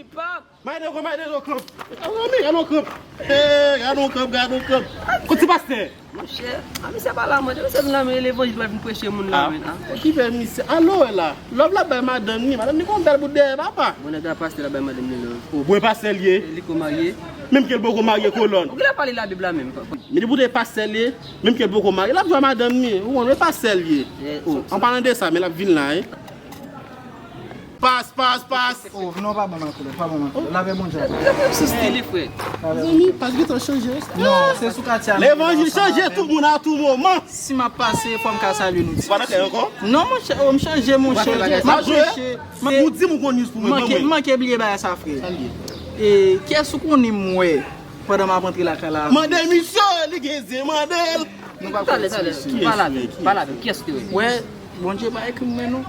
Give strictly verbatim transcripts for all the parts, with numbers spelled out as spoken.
Pap. Gade yon kranp, gade yon kranp. Gade yon kranp, gade yon kranp. Kote pastè? Monchè, a misye pa la, monchè. Misye vin la, men levanjil, pral vin preche moun la, men. Ki fè misye? Alo, wè la. Lòv la bay madanm ni. Madanm ni gon bèl bout dèyè, papa. Bon, nèg la pastè la bay madanm ni lòv. O, bon, e pastè l ye. Li ko marye. Menm ke l poko marye kolòn. Ou genlè pale Labib la menm, papa. Men li pou te pastè l ye. Menm ke l poko marye, l ap jwe madanm ni. Ou konn, e pastè l ye. O, an palan de sa, men l ap vin la, wi. Pas, pas, pas. Oh, non, pa ban m ankò, pa ban m ankò. Lave Bondye ankò. Sou stil li, frè. Mezanmi, pas gentan chanje. Non, se sou katye a. Levanjil chanje tout moun a tou moman. Si m ap pase, fò m ka salye nou ti. Ou pa nan kay ankò? Non, monchè, oh, m chanje, monchè. M ap preche. Ou di m ou gon news pou mwen, ban mwen. Manke bliye bagay sa, frè. E, kiyès ou konnen m wè pandan m ap antre lakay la? Mande misye, li gen zen, mande l. Nou pa konn si misye. Pale avè m, pale avè m. Kiyès ou te wè? Wè, Bondye pa ekri m, men non.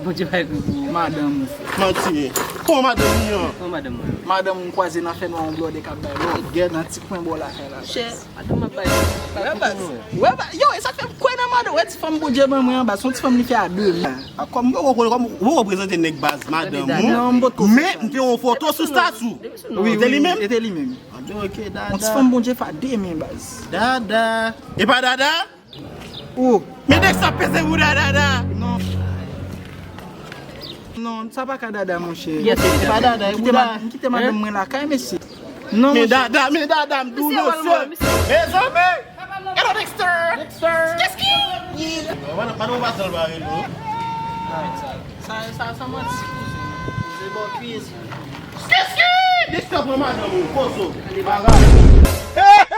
Bondye pa ekri pou ou. Madanm ou, frè. Manti. Kòman madanm ou an? Kòman madanm ou an? Madanm ou m kwaze nan fènwa, yon blòdè k ap bay lòd. Gèt nan ti kwen bò lakay la. Chè, madanm ap bay lòd. Wè, baz. Wè, baz. Yo, e sa k fè m kwè nan madanm. Wè, ti fanm Bondye ban mwen an, baz. Se yon ti fanm li fè a de men. A, kòm m poko konnen, kòm ou poko prezante nèg baz, madanm ou. Non, m potko. Men, m te yon foto sou stati w. Wi, wi, e te li menm. An, ok, Dada. Yon ti fanm Bondye fè a de men, baz. Dada. E pa Dada? Ou. Men nèg sa peze bouda Dada. Non. Non, sa pa ka Dada, monchè. Yes, e pa Dada, e bouda. M kite madanm mwen lakay, mesye. Non, men Dada, men Dada, m di w, mesye. Mezanmi. Hello, Dexter. Dexter. Qu'est-ce qui? Madanm, madanm pa sèl bare, non. Sa, sa, sa manti, kouzen. Se bon, kouzen. Qu'est-ce qui? Dexter pran madanm ou, kozo. Bagay.